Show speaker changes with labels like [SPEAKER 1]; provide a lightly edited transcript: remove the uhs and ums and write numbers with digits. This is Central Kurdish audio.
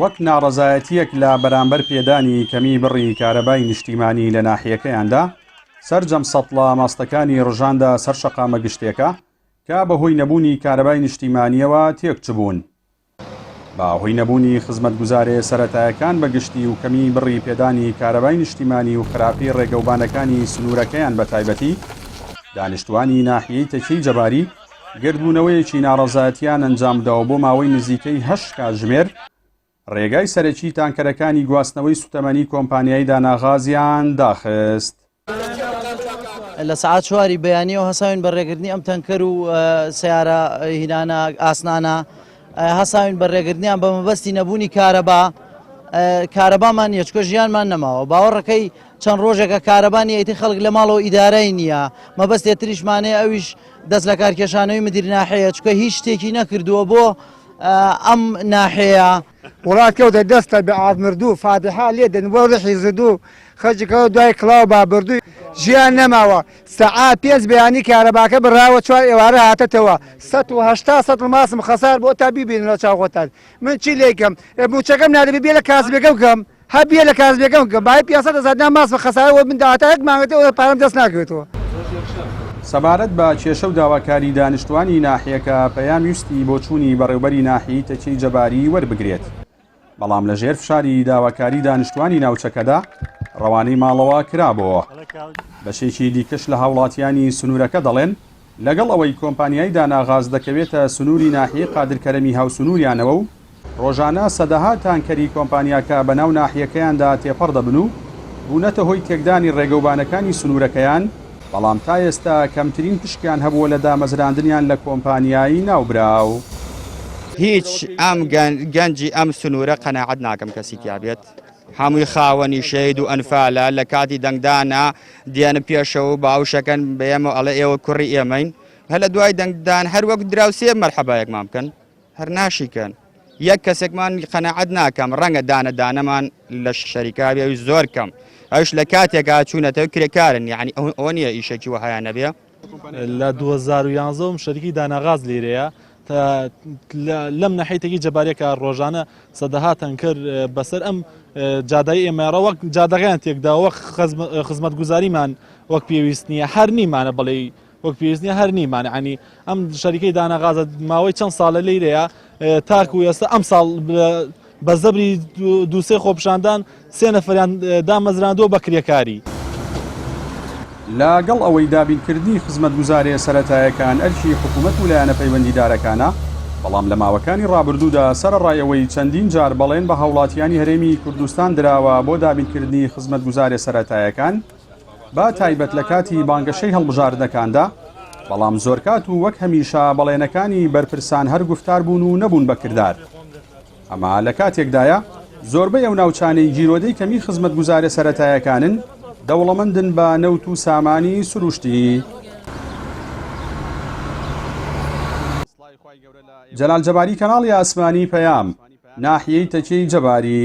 [SPEAKER 1] وەک ناڕەزایەتییەک لە بەرامبەر پێدانی کەمی بڕی کارەبای نیشتیمانی لە ناحیەکەیاندا، سەرجەم سەتڵە ماستەکانی ڕژاندە سەر شەقامە گشتێکە کە بەهۆی نەبوونی کارەبای نیشتیمانییەوە تێکچبوون. بە هۆی نەبوونی خزمەتگوزارێ سەرەتایەکان بە گشتی و کەمیی بڕی پێدانی کارەبای نیشتیمانی و خراپی ڕێگەوبانەکانی سنوورەکەیان بە تایبەتی، دانیشتووانی ناحیەی تەکیەی جەباری گردبوونەوەیەکی ناڕەزایەتیان ئەنجامدا و بۆ ماوەی نزیکەی هەشت کاتژمێر ڕێگای سەرەکی تانکەرەکانی گواستنەوەی سوتەمەنی کۆمپانیای داناغازیان داخست.
[SPEAKER 2] لە سەعات چواری بەیانیەوە هەساوین بە ڕێگرتنی ئەم تەنکەر و سیارە هینانە ئاسنانە هەساوین بە ڕێگرتنیان بە مەبەستی نەبوونی کارەبا کارەبامان نییە چکە ژیانمان نەماوە باوەڕەکەی چەند ڕۆژێکە کارەبانی ئیتر خەڵک لە ماڵەوە ئیدارای نییە مەبەستێ تریشمانەیە ئەویش دەست لە کارکێشانەوەی مدیر ناحەیە چکە هیچ شتێکی نەکردووە بۆ ئەم ناحەیە.
[SPEAKER 3] وڵات کەوتە دەست تەبیعات مردوو فاتیحا لێ دەن بۆ ڕحی زدوو خەرجی کەوە دوای کڵاو با بردووی ژیان نەماوە سەعات پێنج بەیانی کارەباکە بڕاوە چوار ئێوارە هاتەتەوە 180 سەتڵ ماسم خەسار بۆ تا بیبینن لە چاو خۆتان من چی لێکەم موچەکەم نادەبێ بێ لە کاسبەکەم کەم هە بێ لە کاسبەکەم کەم بای 500 هەزار دینار ماسم خەسارە وە من داهاتە یەک مانگەتەوە پارەم دەست ناکەوێتەوە.
[SPEAKER 1] سەبارەت بە کێشە و داواکاری دانیشتوانی ناحیەکە پەیام ویستی بۆچوونی بەڕێوبەری ناحیەی تەکیەی جەباری وەربگرێت، بەڵام لە ژێر فشاری داواکاری دانیشتوانی ناوچەکەدا ڕەوانەی ماڵەوە کرابۆوە. بەشێکی دیکەش لە هاوڵاتیانی سنوورەکە دەڵێن، لەگەڵ ئەوەی کۆمپانیای داناغاز دەکەوێتە سنووری ناحیەی قادرکەرەمی هاوسنووریانەوە و ڕۆژانە سەدەها تانکەری کۆمپانیاکە بەناو ناحیەکەیاندا تێپەڕ دەبن و بوونەتە هۆی تێکدانی ڕێگەوبانەکانی سنوورەکەیان، بەڵام تا ئێستا کەمترین پشکیان هەبووە لە دامەزراندنیان لە کۆمپانیای ناوبراو.
[SPEAKER 4] هیچ ئەم گەنجی ئەم سنوورە قەناعەت ناکەم کەسی تیا بێت هەمووی خاوەنی شەهید و ئەنفالە لە کاتی دەنگدانا دێنە پێشەوە و باوشەکەن بە ئێمە ئەڵێ ئێوە کوڕی ئێمەین هەر لە دوای دەنگدان هەر وەک دراوسێ مەرحەبایەکمان بکەن هەر ناشیکەن یەک کەسێکمان قەناعەت ناکەم ڕەنگە دانە دانەمان لە شەریکا بێ ئەویش زۆر کەم ئەوش لە کاتێکا چوونەتەوە کرێکارن یعنی ئەوە نییە ئیشێکی وەهایان نەبێ.
[SPEAKER 5] لە 2011 شەریکی داناغاز لیرەیە لەم ناحیەتێکی جەبارەکە ڕۆژانە سەدەها تەنکەر بەسەر ئەم جادای ئێمەڕە وەک جادەکەیان تێکدا وەک خزمەتگوزاریمان وەک پێویست نییە هەر نیمانە بڵێ وەک پێویست نیە هەر نیمانە عنی ئەم شەریکەی دانەغازە ماوەی چەند ساڵە لەیرەیە تاکو ئێستا ئەم ساڵ بە زەبری دووسێ خۆپشاندان سێ نەفریان دامەزراندووە بە کرێکاری.
[SPEAKER 1] لەگەڵ ئەوەی دابینکردنی خزمەتگوزارییە سەرەتایەکان ئەرکی حکومەت و لایەنە پەیوەندیدارەکانە، بەڵام لە ماوەکانی ڕابردوودا سەرەڕای ئەوەی چەندین جار بەڵێن بە هاوڵاتیانی هەرێمی کوردستان دراوە بۆ دابینکردنی خزمەتگوزاریە سەرەتایەکان، بە تایبەت لە کاتی بانگەشەی هەڵبژاردنەکاندا، بەڵام زۆرکات و وەک هەمیشە بەڵێنەکانی بەرپرسان هەر گوفتار بوون و نەبوون بە کردار. ئەمە لە کاتێکدایە زۆربەی ئەو ناوچانەی گیرۆدەی کەمی خزمەتگوزارە سەرەتایەکانن، دەوڵەمەندن بە نەوت و سامانی سروشتی. جەلال جەباری کەناڵی ئاسمانی پەیام، ناحیەی تەکیەی جەباری.